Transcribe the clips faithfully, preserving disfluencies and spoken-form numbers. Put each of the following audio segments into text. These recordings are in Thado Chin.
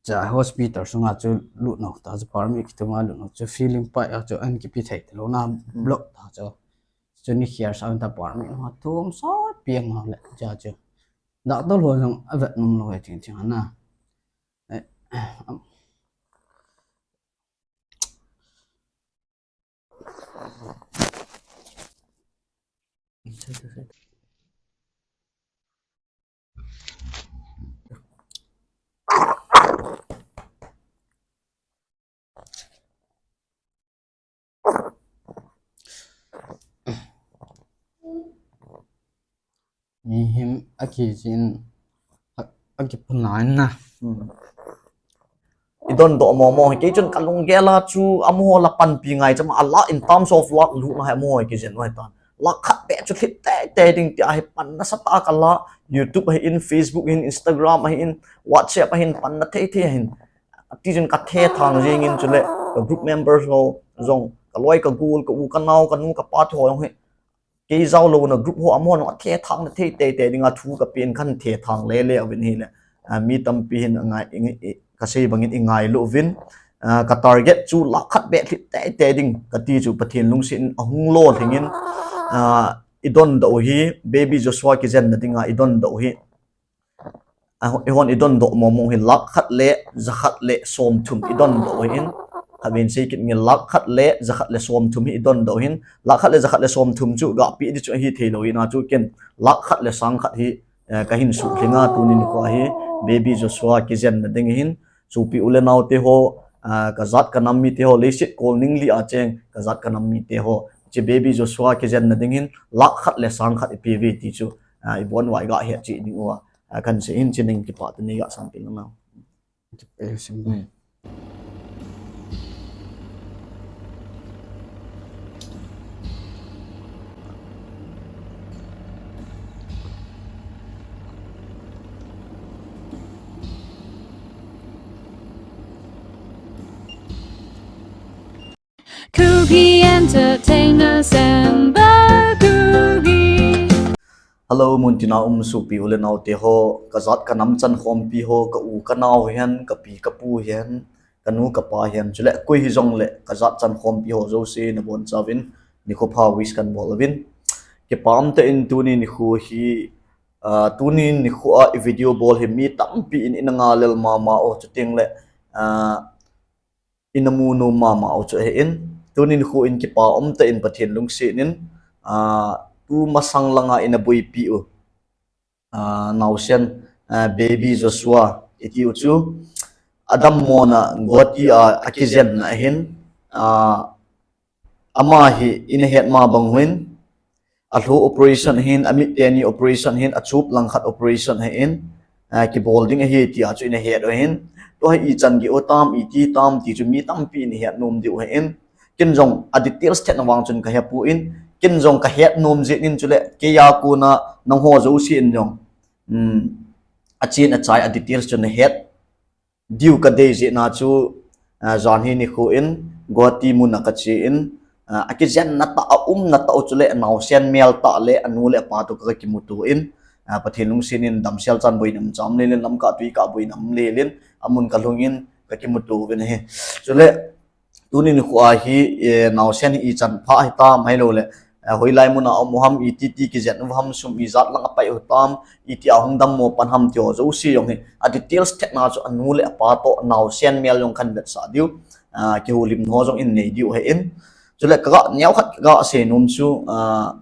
Cha hospital sunga chu lut nau ta chu permit kitum a lut nau chu feeling pai a chu an kipi thei talou na block ta chu. Chu ni hiar sa ta permit ma thum sa piang na le cha chu. Doctor ho jong a vet nom lou e ting ting na. Eh, am- Mihem akijin a, akipuna na. Hmm. I dondoh momo hi, kei chun ka lunggel a chu amaho la panpi ngai cham a la in terms of lakh lutna hi amaho hi kijen ngai tan. Lakh khat beh chu lhit teitei ding tia hi pan nasatah a ka la, YouTube ahin, Facebook ahin, Instagram ahin, WhatsApp ahin, pan na theithei ahin. Ti chun ka thethang jingin chule ka group members ho jong, ka loi ka gol, ka u ka nao, ka nu ka pa te ho jong hi kei jao louna group ho amaho jong a thethang na thei teitei dinga thu ka pen khan thethang lele uvin hile. Ah, mi tampi hin a ngai, i, i, ka sei bangin i ngailu uvin. Ah, ka target chu lakh khat beh lhit teitei ding ka ti chu Pathen lungset in ahung lolhingin, ah, i dondoh u hi, Baby Joshua kijenna dinga i dondoh u hi. A, eihon i dondoh momo hi lakh khat le jakhat le somthum i dondoh u hin. Khatvei sei kit nge, lakh khat le jakhat le somthum hi i dondoh u hin. Lakh khat le jakhat le somthum chu gahpeh di chu ahi theilou hina chu ken lakh khat le sang khat hi, eh, ka hin suhlhing a tuni nikho hi Baby Joshua kijenna ding hin. Sopi u le nao te ho, ah, ka jat ka nam mite ho, leiset kol ningli a cheng ka jat ka nam mite ho, hiche Baby Joshua kijenna ding hin lakh khat le sang khat i pe uve ti chu, ah, i bon uva i gahet cheh ding uva, ah, kan sei in, hiche ning kipah teni gasang peh nau. Kipah sim. Hmm. Kuki Entertainers and the Kuki. Hello, muntina um sopi u le nao te ho, ka jat ka nam chankhompi ho, ka u ka nao hihen, ka pi ka pu hihen, ka nu ka pa hihen, chule koi hijongle ka jat chankhompi ho jouse nabonchauvin nikho pha wish kan bol uvin. Kipah umtah in tuni nikho hi, ah, tuni nikho a i video bol hi mi tampi in ina ngalel mama u, chuteng le, ah, ina mu nom mama u chu ahin. Tuni nikho in kipah umtah in Pathen lungset in, ah, tumasang langa ina boipi u, ah, naosen, ah, Baby Joshua i ti u chu, adammona Guwahati a akijenna ahin, ah, ama hi ina het ma bang uvin, alhu operation ahin, amit teni operation ahin, achup langkhat operation ahin, ah, kibol ding ahi tia chu ina het u ahin. Tua hi ichan gei u tam, iti tam ti chu mi tampi in het nom diu ahin. Ken jong a details thetna vang chun ka hepon, ken jong ka het nom jeh in chule keiya kona nangho jouse in jong, um, achen achai a details chu nahet diu ka dei jeh na chu, ah, jan hi nikho in Guwahati muna ka che in, ah, akijenna tah, aumna tah u chule naosen mel tah le anu le apa toh ka kimuto in, ah, Pathen lungset in damsel chan boina um cham lel in, lamkah tuikah boina um lel in, amun ka lhung in ka kimuto uvin ahi. Chule tuni nikho a hi, eh, naosen hi ichan pha hitam, ahilouleh, eh, hoilai muna um u ham, iti ti kijen u ham, sum ijat lang apai u tam, iti a hung dammo pan ham ti ho jouse jong hi a details thetna chu anu le apa toh naosen mel jong kan vetsah diu, ah, kihoulimna ho jong in nei diu ahin. Chule ka ga neokhat ka ga sei nom chu, ah,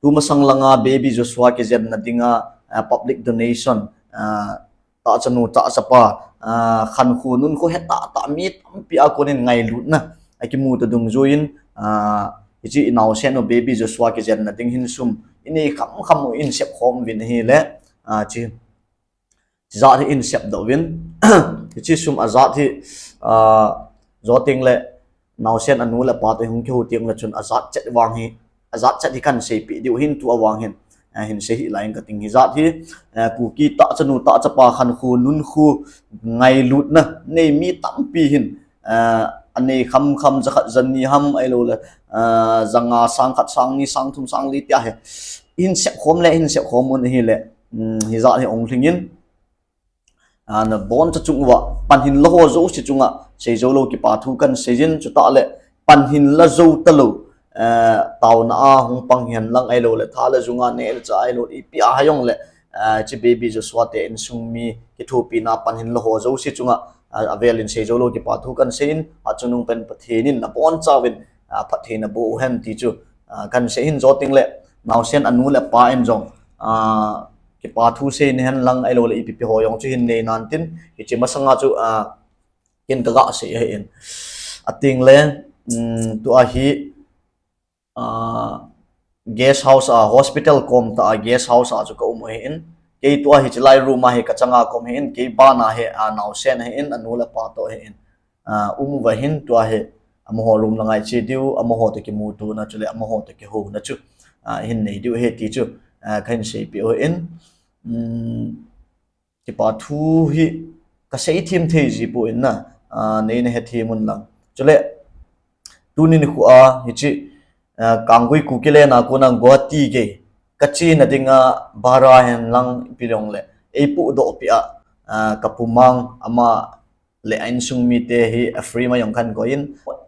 tumasang langa Baby Joshua kijenna dinga, ah, public donation, ah, tahchanu tahchapa, ah, khankho nunkho hetahtah mi tampi a konin ngailutna akimu toh dungjuiyin, ah, hiche i naosen u Baby Joshua kijenna ding hin sum inei khamkham u in sepkhom uvin ahile, ah, hiche, hiche jat hi in sepdoh uvin, hiche sum ajat hi, ah, jo tengle naosen anu le apa toh hung kihou tengle chun ajat chet vang hi, ajat chet hi kan seipeh diu ahin, tua vang hin, ah, hin sei hih lai inge kating. Hijat hi, ah, Kuki tahchanu tahchapa khankho nunkho ngailutna nei mi tampi hin, ah, anei khamkham jakhat jani ham ahilouleh, ah, janga sangkhat sangni sangthum sangli tia hi hin sepkhom le hin sepkhom un ahile, um, hijat hi hung lhingin, Ana boncha chung uva, panhin la ho jouse chunga, seijou lou kipa thu kahin seijin, chutah le, panhin la jou talou, eh, taona a hung pang hihen lang ahilou le, tha le jung a neh le chah ahilou le, ipi a hijong le, eh, hiche Baby Joshua te insung mi kithopina panhin la ho jouse chunga, eh, avel in seijou lou kipa thu kahin seiyin, achungnung pen Pathen in nabonchauvin, ah, phatthei naboh uhen ti chu, ah, kahin seiyin, chuteng le, naosen anu le apa in jong, ah, kipa thu seina hen lang ahilou le ipi pi ho jong chu hin nei nan tin, hiche masanga chu, ah, ken kaga sei ahin. Ateng le, um, tua hi, ah, guest house a, hospital kom tah a guest house a chu ka um ahin. Kei tua hi chilai room a hi ka changa ka um ahin, kei bana hi, ah, naosen ahin, anu le apa toh ahin. Ah, um uva hin tua hi, amaho room langa iche diu, amaho toh kimutona chule, amaho toh kihouna chu, ah, hin nei diu ahi ti chu, ah, kahin seipeh u ahin. Um, Kipa thu hi kasei them thei ji poi na, ah, nei na hethem un lang. Chule, tuni nikho a, hiche, ah, Kanggui Kuki le na kona Guwahati gei kachena dinga bhara hen lang ipi jong le, eipohdoh peh a, ah, ka pu Mang ama le a insung mite hi a free ma jong kahin koiyin,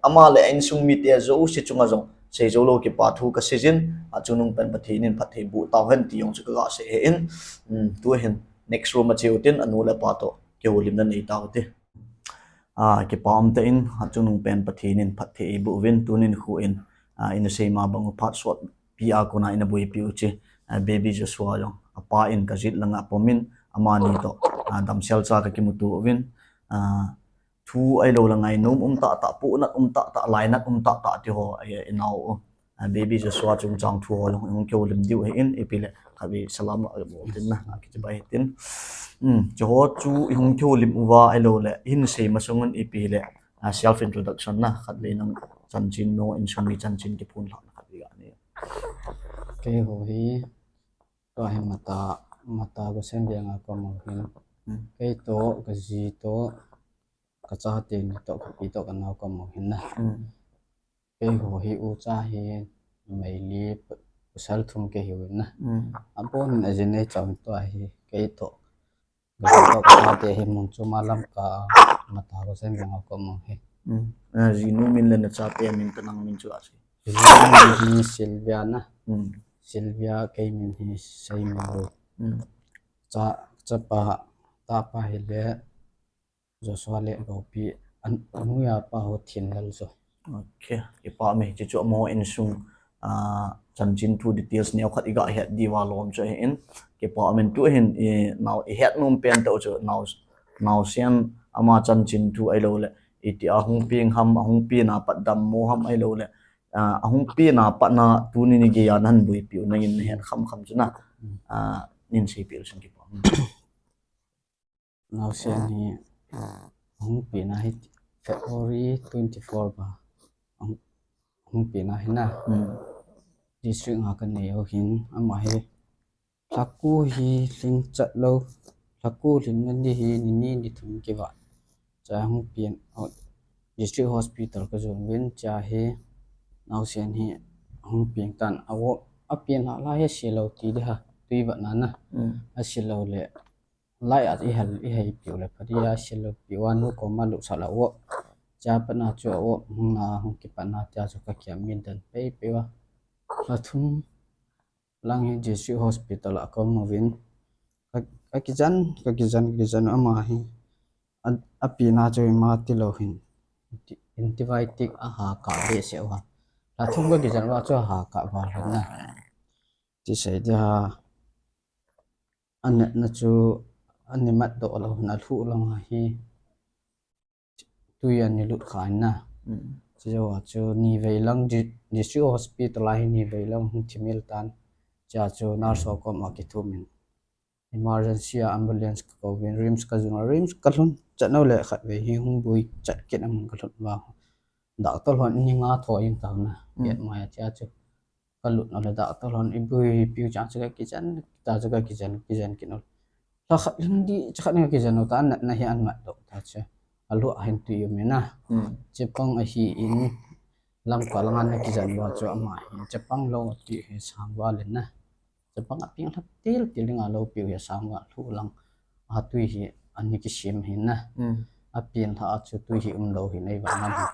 ama le a insung mite jouse chunga jong seijou lou kipa thu kaseijin, achungnung pen Pathen in phatthei boh tauhen ti jong chu kaga sei ahin, um, tu hin next room a che utin anu le apa toh kihoulimna nei tau hite. Ah, kipa umtah in, achungnung pen Pathen in phatthei eiboh uvin, tuni nikho in, ah, ina sei ma bang u phat sotpi a kona ina boipi u hiche, ah, Baby Joshua jong, apa in kajet langa apom in, amani toh, ah, damsel cha kakimuto uvin, ah, thu ahilou le ngainom um tahtah, pohnat um tahtah, lainat um tahtah ti ho, eh, inao u. Ah, Baby Joshua chungchang thu ho jong ihung kihoulim diu ahin, ipi le, khatvei salam la bol tin na, ah, kichibai tin. Um, hiche ho chu ihung kihoulim uva ahilou le, ihin sei masang un ipi le, ah, self introduction na, khatvei nang chanchin, na insung mi chanchin kiphonlhahna khatvei ga nei. Keiho hi, tua hi Mata, Mata Goshen Veng a ka um u ahin. Um. Kei toh, kaji toh, kachate ni toh, kapi toh, kanao ka um u ahin na. Um. Keiho hi ucha hi numei li, pasal thum kahiuvin na. Um. Abon in ajinei chauhin tua hi kei toh, kaji toh, kachate hi mun chu malam ka Mata Goshen Veng a ka um u ahi. Um. Ah, jinu min le nachate min toh nang min chu asei. Jinu min hi Sylvia na. Um. Sylvia, kei min hi Seiminlui. Um. Cha, chapa, tapa hile Joshua le Gopi, an, anu a pa ho Thinlal jo. Okay, kipa ume, hiche chu amaho insung, ah, chanchin thu details neokhat iga het diuva lom chu ahin, kipa umin tu hin, i, nao, ihet nom pen tah u chu, nao, naosen ama chanchin thu ahilou le, iti ahung peng ham, ahung pen a pat dammo ham ahilou le, ah, ahung pen a pat na tuni nigei a nahin boipi u, nangin nahet khamkham chu na, ah, neihin seipeh u chun kipa umin. Naosen hi, ahung pen a hi February twenty four ba. Ahung, ahung pen a hi na. Hmm. District nga kanei u ahin, ama hi. Lhaku hi lhing chat lou. Lhaku lhing nadi hi nini nithum kivat. Cha ahung pen, oh, District Hospital kajon uvin, cha hi naosen hi ahung peng tan. Awo, apen lhah lhah hi asilou ti di ha. Tui vat na na. Hmm. Asilou le. Lai a ihal, ihei piu le, padi a silou piu a nu koma lut sah la wo. Cha pat na chu awo, hung na, hung kipat na, tia chu kakiam min dan pei pei uva. Lha thum lang hi District Hospital a ka um uvin. Ka, kakijan, kakijan, kakijan ama hi. A, api na chu ima tilou hin. Anti-, antibiotic aha kah behseh uva. Lha thum kakijan uva chu aha kah val hin na. Ti sei dia. Anatna chu, ani matdoh lou, ana lhuh lang ahi. Tui ani lut kha in na. Mm. Chujou a chu nivei lang di-, District Hospital a hi nivei lang hung thimil tan. Chua chu nurse ho koma kithum in. Emergency a ambulance kakouvin, RIMS kajon, RIMS kalhun chat nau le khatvei hi hung boi chat kit amun kalhun uva. Doctor hon ni nga tho in tauna. Mm. Get mai a chua chu. Kalut nau le doctor hon iboipiu chang chu kakijan, ta chu kakijan, kijan kit nau. Lha khat lhing di, cha khat ni kakijan nau ta, anatna hi amatdoh ta chu. Alua hin tui um in na. Hmm. Chepang ahi in, lamka langa ana kijan uva chu ama hi. Chepang lou tui hi sang uva le na. Chepang apeng lha til til dinga lou piu hi sang uva lhu lang. Atui hi ani kisem hin na. Hmm. Apen lha a chu tui hi umlou hin, eivang lam hi.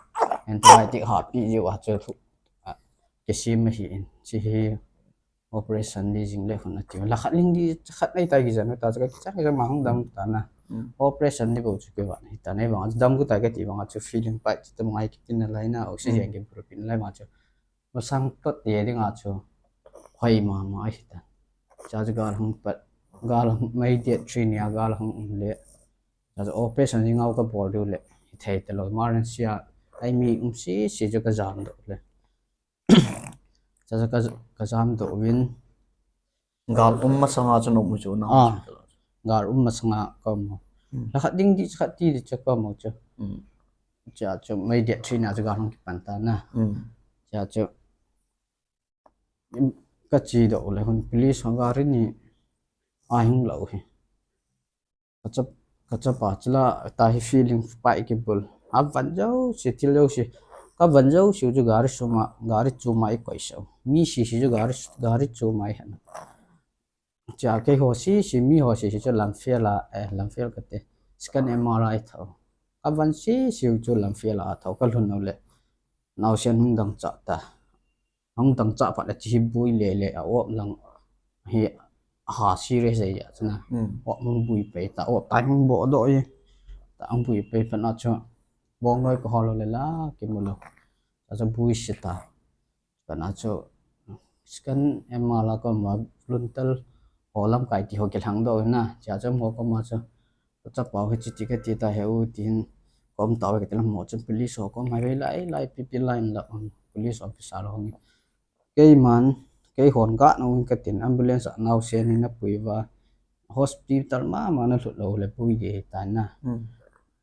Antibiotic hahpi jiu a chu thu, a, kisem ahi in. Chi hi operation di jing le khun ati. La khat ling di khat nei tai kijan ta chu ka kicha kicha ma hung dam ta na. Hmm. Operation di bou chu kei vang hi ta na, eivang a chu dam gu tai kati vang a chu feeling pai ti tam ngai kiti nalai na, oxygen, hmm, ki pur pi nalai ma chu. Masang tot te ding a chu hoi mama ahi ta. Cha chu gal hung pat, gal hung mai dia three ni a gal hung um le. Cha chu operation jing au ka bol diu le. Hi thei talou emergency a. Ai mi um sisi chu ka jam doh le. Cha chu ka, ka jam doh uvin. Gal um masanga chu nom u chu na. Ah, gal um masanga ka um. Hmm. La khat ding di khat ti di chu ka um chu. Hmm. Cha chu mai dia three ni a chu gal hung kipan ta na. Hmm. Cha chu ka che doh le hun police ho gari ni a hung lou hi. Ka chap, ka chapa chu la ta hi feeling pai kibol. A van jouse, thil jouse. Ka van jouse chu gari suma, gari chuma i koi sau. Mi sisi chu gari, gari chuma i han. Cha kei ho sisi, mi ho sisi chu Lamphel a, eh, Lamphel kati. Scan M R I thou. Ka van sisi chu Lamphel a thou, ka lhun nau le. Naosen hung dang cha ta. Hung dang cha pat le chi hi bui le le a op lang hi ha serious ai ya chana. Hmm. Op hung bui pe ta, op tai hung bo doh i. Ta hung bui pe pat na chu. Bong noi ko holo le la, kimu lo. Ta chu bui si ta. Pat na chu scan M R la ko ma lun tal ho lam kai ti ho kilhang doh na. Cha chu mo ko ma chu. Ka chapa u hi chuti kati ta he u tin kom tau kati la mo chun police ho kom hai lai lai pi pi line la police officer ho nge. Keiman, kei hon ga nau katin ambulance a naosen hi na pui uva. Hospital mama na lhut lou le pui de ta na. Hmm.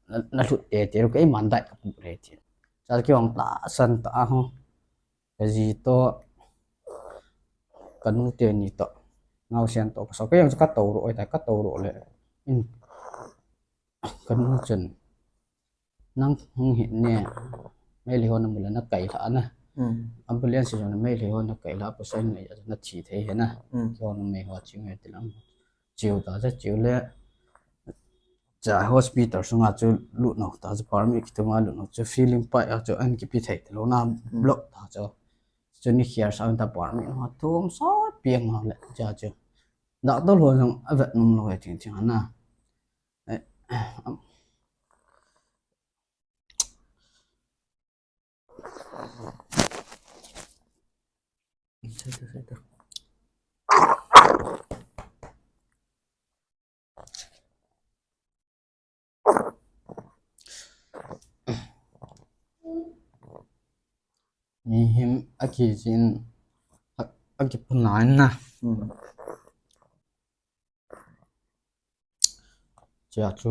Na, na lhut te te keiman dai ka pu le tin. Cha kei hong ta san ta ho. Ka ji toh, ka nu teni toh, naosen toh, ka so ka jong chu ka tou ro, oi ta, ka tou ro le. In, ka nu chun, nang hung hit ne, Meitei ho na mu le na kai lha na. Hmm. Ambulance jong na Meitei ho na kai lha, pasal na ya na thi thei he na. Hmm. Kei ho na Meitei ho chiu nge ti lang. Chiu ta, cha chiu le, cha hospital sunga chu lut nau ta chu permit kitung a lut nau chu feeling pai a chu an kipi thei talou na. Hmm. Block ta chu. Chu ni khia sa ta permit ma thum sa piang ma le cha chu. Doctor ho jong a vet nom lou e ting ting na. Eh, am. Sai ta, sai ta. Mihem akijin a, akipuna na. Hmm. Chia chu.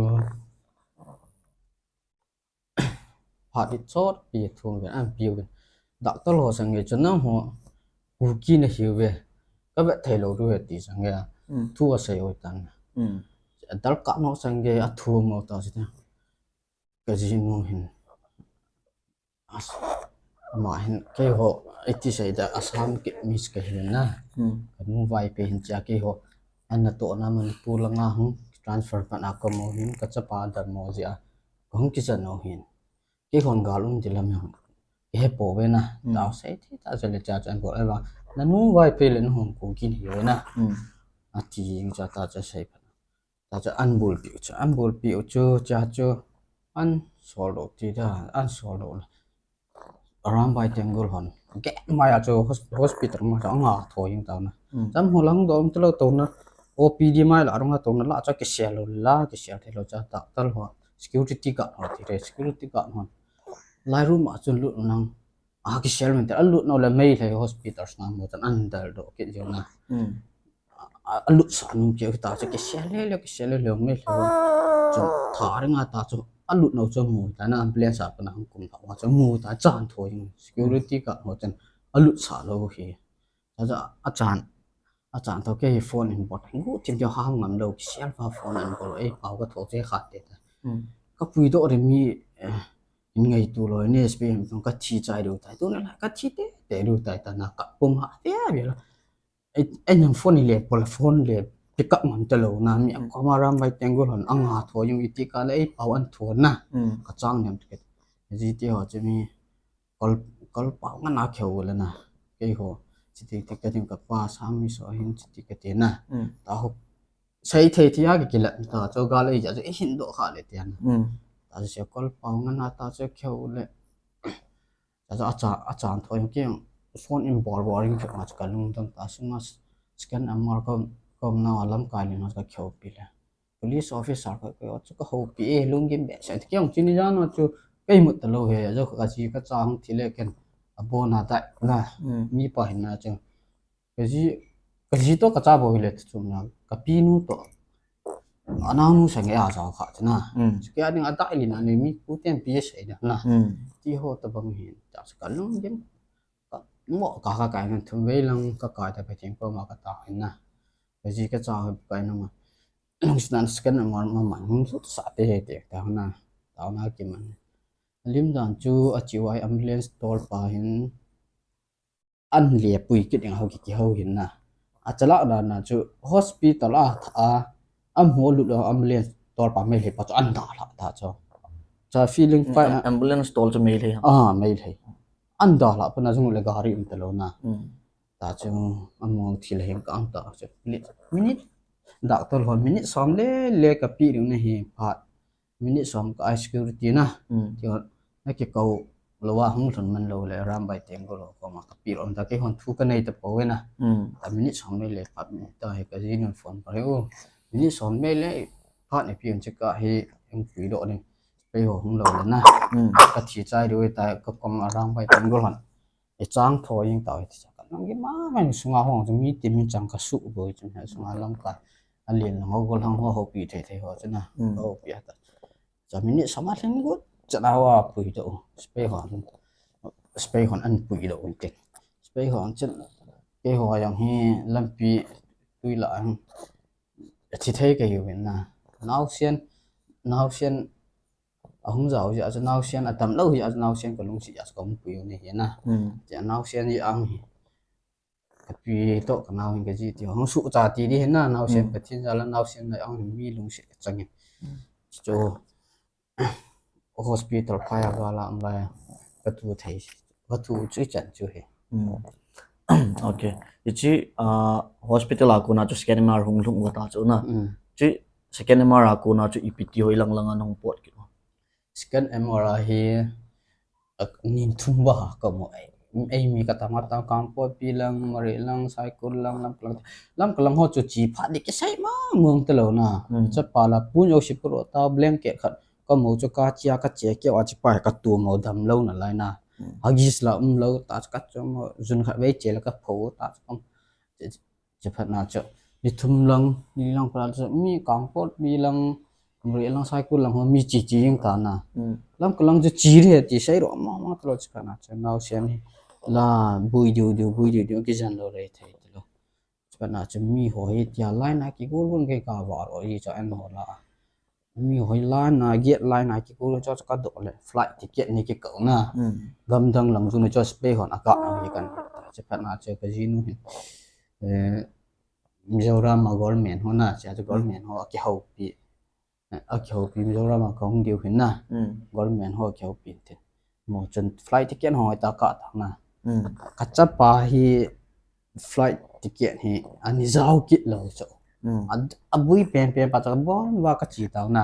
Phat i chot pi thu ve an piu ve. Doctor ho sang nge chu nang ho Kuki na hiu ve. Ka vet thei lou tu ve ti sang nge. Hmm. Thu a sei oi tan. Hmm. Dal ka no sang nge a thu mo ta si ta. Ka ji nu hin. As, ama hin kei ho iti sei ta Assam ki mis ka hin na. Hmm. Ka nu Vaiphei hin chia kei ho. An na to na Manipur langa hung transfer pa na ka mo hin ka chapa da mo ji a. Ka hung kisa no hin. Kei hon gal um ti lam jong ka he po ve na. Hmm. Tao sei ti ta se le cha chan ko ai va. Na nu Vaiphei le na hon Kuki ni ve na. Hmm. A ti jing cha ta cha sei pa. Ta cha an bul piu cha, an bul piu chu cha chu an sol do ti ta, an sol do la. Arambai Tenggol hon. Ke mai a chu hos-, hospital ma cha nga tho jing ta na. Hmm. Cham ho lang do um ti lo to na. O P D mai la rung a to na la cha ke sel lo la, ke sel thei lo cha doctor ho. Security guard ho ti re, security guard ho. Lai room a chun lut nang. A kisel men te a lut nau le Meitei hospital sna mo chan an dal do kit jo na. Hmm. A, a lut sa nung keu ta chu kisel le le kisel le le Meitei ho. Chu tha ring a ta chu a lut nau chu mu ta na ambulance a pa na hung kum ta wa chu mu ta chan tho jing security ka ho chan a lut sa lo hi. Ta chu a chan, a chan tho ke hi phone in bot. Ngu tim jo ham ngam lo kisel va phone an bol ei pau ka tho che khat te ta. Hmm. Ka pui do re mi, eh, in ngai tu lo ne S P M ka thi chai do tai. Tu na la ka thi te te do tai ta na ka pum ha te a bi la. Ei, ei nang phone le, pol phone le, kikap ngam talou na, mi akoma Arambai Tenggol hon anga tho jong iti kale ei pao an tho na. Kachang nem ti kati. Jiti ho chu mi kol, kol pao ngan a kheu le na. Keiho, chiti ti kati, kapa sang mi so hin chiti kati na. Ta ho, sei thei thei a kikilat ta chu gal ei ja chu ei hin doh kha le ti na. Ta chu kol pao ngan a ta chu kheu le. Ta chu acha, achan thoi keng phone in bol bol ring thut ma chu kalungdam ta, sunga scan M R kom, kom na lamkai le na kakheupi le. Police officer ka, ka chu kahoupi e, lunggim behseh ti keng chini jana chu kei mut talou he, jo kaji kacha hung thi le ken abona ta na, mi pa hin na chu. Kaji, kaji to kacha bou hile chu na, kapinu to. Anaonu sang e a jao kha chu na. Chu kei a ding a dai li na ni mi pu ten pi sei na na. Ti ho tabang hin ta chu kalunggim. Ka mo ka ka kai na thum vei lang ka kai ta Pathen koma kata hin na. Kaji kacha kai na ma. Lungsinan scan M R ma man hung sut sa te he te ta na. Ta na kiman. Lim dan chu achiu ai ambulance tol pa hin an le pui kit ding ho ki, ki ho hin na. Achalak dan na chu hospital a tha a, am ho lut lo ambulance tol pa Meitei pa chu an dalha ta chu. Cha feeling pa Am-, ambulance tol chu Meitei ha? Ah, Meitei. An dalha pa na jung le gari um talou na. Ta chu amo thil heng ka ang ta chu. Minute, minute, doctor hon minute som le le kapi ding na hi phat. Minute som ka ai security na. Ti hon, na kikou lou a hung lhun man lou le Arambai Tenggol ho koma kapi lou ta, kei hon thu kanei ta pou e na. Ta minute som le le phat mi ta hi kajinun phone pa he u. Minute som le le phat ni pi un che ka hi hung pui doh ding. Pei ho hung lou le na. Kathi chai diu ta kakom Arambai Tenggol hon. E chang tho jing tau hi ti cha. Kalunggim ma ma, sunga hung chu mi ti min chang kasu boi chu, sunga lamkai. Alen lang ho, gol hang ho, houpi thei thei ho chu na. Houpi a ta. Cha minute som a lhing got cha na wa pui doh. Spray hon. Spray hon an pui doh un tin. Spray hon chen. Kei ho jong hi lampi tui la ang. Thi thei kei u hin na. Naosen, naosen ahung jao jeh a chu naosen atam lou jeh a chu naosen kalungset jeh a chu kahung pui u ni hi na. Ti a naosen jeh ang hi. Kapi toh kanao hin kaji ti hung su cha ti di hin na, naosen Pathen jal a naosen na ang hin mi lungset kachang in. Chu hospital phai a gal a um lai a katu thei, katu chu chan chu hi. Ok. Hiche, ah, hospital a kona chu scan M R hung lhung uva ta chu na. Chu scan M R a kona chu ipi ti hoi lang lang a nahung pot kit u? Scan M R a hi, ah, nin thum va kamu ai. Ei mi katama tam Kangpokpi lang, Mareh lang, Saikul lang, Lamka lang. Lamka lang ho chu chi phat di kisei ma mong talou na. Chapa la pun yo si puro ta blanket khat. Kamu chu kache a kache keu a chu pa hi katu mo dam lou nalai na. Huggies la um lou ta chu kache mo jun khat vei che la kapho ta chu kam. Che, che phat na chu. Ni thum lang, ni lang phat chu mi Kangpokpi lang, Mareh lang, Saikul lang ho mi chi chi jing ta na. Lamka lang chu chi re ti sei ro ma ma talou che phat na chu. Naosen hi la bui diu diu, bui diu diu kijan lou re thei talou. Che phat na chu mi ho hi tia line a kigol gon kei kava ro hi cha an ho la. Mi ho hi line a, gate line a kigol gon cha cha kadoh le flight ticket ni kikou na. Gamdang lang jong ni cha spray hon aka na hi kan. Che phat na chu kajinu hin. Eh, Mizoram a government ho na, cha cha government ho akihoupi. Eh, akihoupi Mizoram a kahung diu hin na. Government ho akihoupi te. Mo chun flight ticket ho ta ka ta na. Kachapa hi flight ticket hi ani jao kit lou chu. A, abui pen pen pa cha bon va kachi tau na.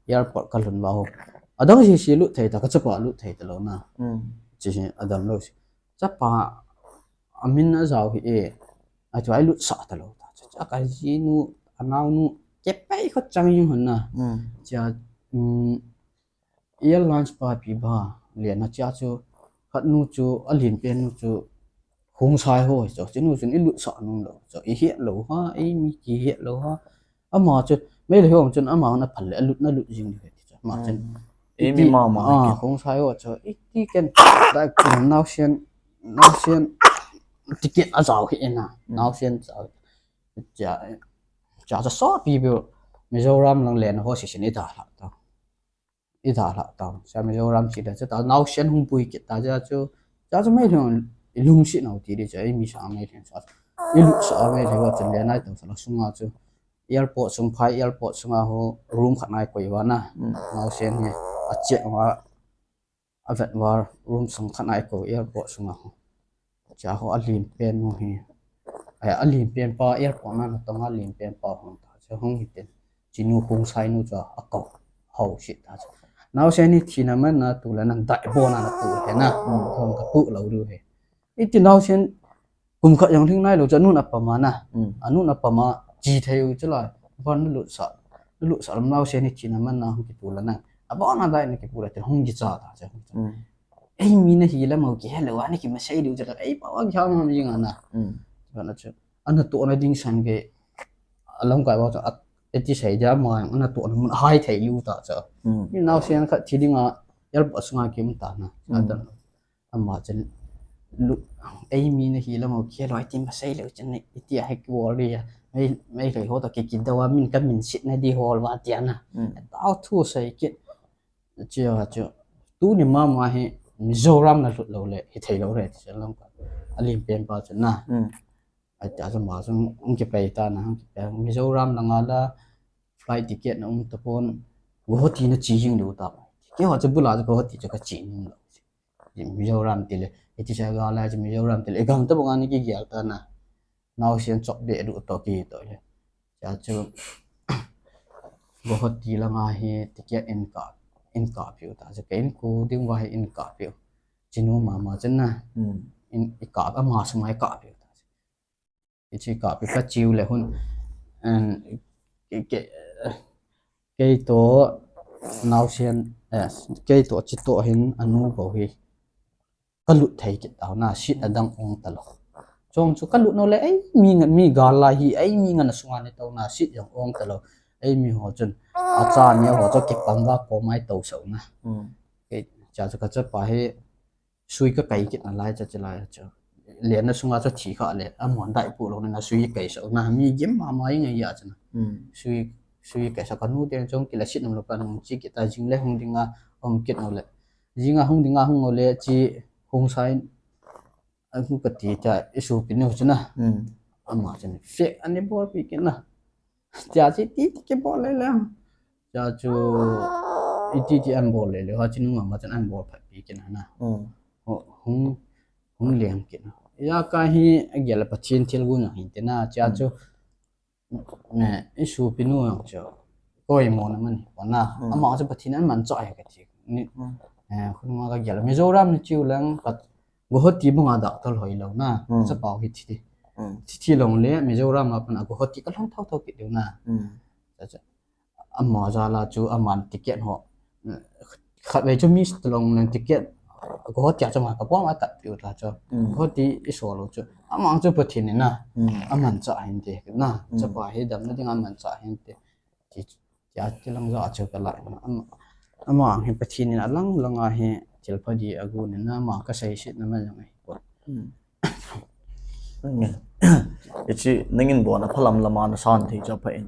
Airport kalhun va ho. Adang si si lut thei ta, kachapa lut thei talou na. Chi hi adam lou si. Chapa amin ajao hi e. Achu ai lut sa talou ta. Cha kajinu, anaonu, kepei kho chang jing hon na. Cha, um, Airlines pa pi ba, le na cha chu, khat nu chu, alen pen nu chu, Khongsai ho chu, chinu chun ilut sa nom lou chu, ihet lou ha, eimi kihet lou ha. Ama chu, Meitei ho chun ama na phal le, alut na lut jing le ti chu. Ama chun, eimi iti, mama ah, Khongsai ho chu, iti ken, dai kun naosen, naosen, ticket ajao hi e na, naosen jao. Cha, cha chu sopi bu, Mizoram lang le na ho si sin ita la ta. Idalha tau. Cha Mizoram chi da cha ta naosen hung pui kit ta cha chu. Cha chu Meitei lungset nau ti di cha, eimi sang Meitei sa. ilut sa a mai le wa chun le nai tong sa la sunga chu airport sung phai airport sunga ho room khat nai koi wa na. Naosen hi a check wa a vet wa room sung khat nai koi airport sunga ho. Cha ho a lim pen nu hi. Ai, a lim pen pa airport na na tong a lim pen pa hong ta. Cha hong hi ten. Chinu hong sai nu cha a ko. Ho sit ta cha. Naosen hi thina man na tu la nan dai bo na na tu he na. Hong ka tu lo lu he. Iti naosen kum khat jong lhing nai lo cha nun a pa ma na. Anun a pa ma chi thei u cha la. Ban lut sa. Lut sa lam naosen hi thina man na hong ki tu la na. A ba na dai na ki pu la te hong ki cha ta cha. Ei mi na hi la mo ki hello ani ki ma sei diu cha ei pa wa ki ha ma mi nga na. Ba na chu ana to na ding san ke alam kai wa cha eti sei dia ma ana to na mun hai thei liu ta cha. Ni naosen khat thi ding a yal pa sunga ki um ta na. Atan ama cha lu ei mi na hi la mo ki hello ai ti ma sei liu cha ni eti a he ki wol ri ya. Mai mai kai ho ta ki ki da wa min ka min sit na di hol wa ti ana. Tao thu sei ki Chia chu tuni mama hi Mizoram na lut lo le hi thei lo re ti lam ka alim pen pa chu na. Ai ta chu ma chu ang ki pai ta na ang ki pai Mizoram na nga la flight ticket na um ta pon Guwahati na chi jing lo ta. Ke ho chu bula chu Guwahati chu ka chi ning lo. Mizoram ti le iti sa ga la chu Mizoram ti le gam ta banga ni ki gial ta na. Naosen chop de du to ki to le. Cha chu Guwahati langa hi ticket in ka in ka piu ta. Cha ka in ku ding wa hi in ka piu. Chinu mama chen na. In i ka ama sungai ka piu ta. I chi ka piu ka chiu le hun. An ke kei to naosen kei to chi to hin anu bo hi. Ka lut thei kit tau na sit adang ong ta lo. Chong chu ka lut no le ei mi nga mi gal la hi ei mi nga na sunga ni tau na sit jong ong ta lo. Ei mi ho chun a cha ni ho chu kipam va ko mai tau sau na. Kei cha chu ka cha pa hi sui ka kai kit na lai cha cha lai cha. Le na sunga cha thi kha le a mon dai pu lo na sui kai sau na mi gim ma ma ngai ya cha na. Sui sui kai sa ka nu te chong ki la sit no lo ka nu chi kit ta jing le hung ding a ong kit no le. Jinga hung dinga hung ole chi hung sai a hung ka ti cha i sopi nu chu na. Ama chen fek ani bol pi kin na. Cha chi ti ti ke bol le le. Cha chu i ti ti an bol le le ha chi nu ma ma chen an bol phat pi kin na. Hung hung leng kin. Ya ka hi a gel Pathen thil gun hin te na cha chu. Ne, i sopi nu jong chu koi mo na man hi pon na. Ama chu Pathen an man cha ai ka ti. Ni khun ma ka gel Mizoram ni chiu lang ka Guwahati banga doctor hoi lo na. Cha pau hi thi. Thi thi long le Mizoram a pan a Guwahati ka long thau thau ki deu na. Cha cha. Ama jala chu aman ticket ho khat vei chu miss talong leng ticket ko tia chu ma ka pom a tat piu ta chu ko ti i so lo chu ama ang chu Pathen ni na aman cha hin te na cha pa hi dam na ding aman cha hin te ti tia ti lang ja chu ka la ama ang hi Pathen ni na lang lang a hi thil pha di a gu ni na ma ka sei sit na ma jang ai ko Ichi nangin bon a phalam lama na san thei cha pha in.